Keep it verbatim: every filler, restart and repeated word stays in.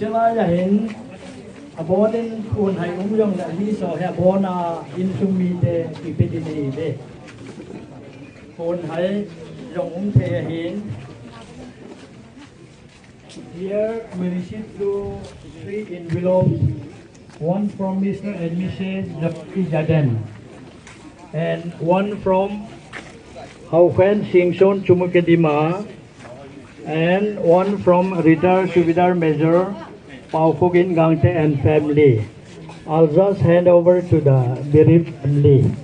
Lai ahin, abonin phunhai um jongle, mi so hi abona insung mite ipi din hi ve. Phunhai jong um thei ahin. Here we received two, three envelopes. One from Mister and Missus Jaden, and one from Haokhen Singson Chumoukedima, and one from Retired Subedar Major Paokhogin Gangte and family. I'll just hand over to the bereaved family.